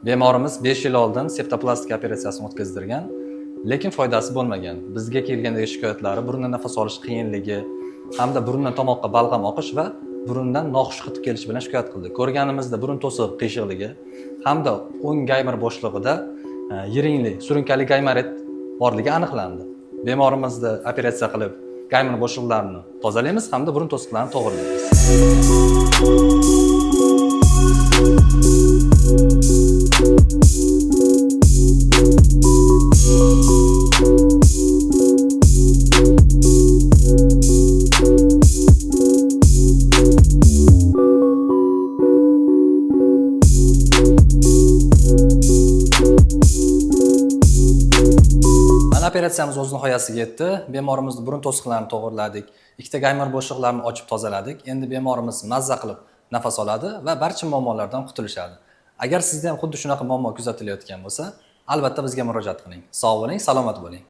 Bemorimiz 5 yil oldin septoplastika operatsiyasini o'tkazdirgan, lekin foydasi bo'lmagan. Bizga kelgandagi shikoyatlari burundan nafas olish qiyinligi hamda burundan tomoqqa balg'am oqish va burundan noxush hid kelishi bilan shikoyat qildi. Ko'rganimizda burun to'sig'i qiyshiqligi hamda o'ng gaymer bo'shlig'ida yiringli surunkali gaymarit borligi aniqlandi. Bemorimizni operatsiya qilib, gaymer bo'shliqlarini tozalaymiz hamda burun to'siqlarini to'g'rilaymiz. Mana operatsiyamiz o'z nihoyasiga yetdi. Bemorimizni burun to'siqlarini to'g'irladik, ikkita gaymer bo'shliqlarini ochib tozaladik. Endi bemorimiz mazza qilib nafas oladi va barcha muammolardan qutulishadi. Agar sizda ham xuddi shunaqa muammo kuzatilayotgan bo'lsa, albatta bizga murojaat qiling. Sog' bo'ling, salomat bo'ling.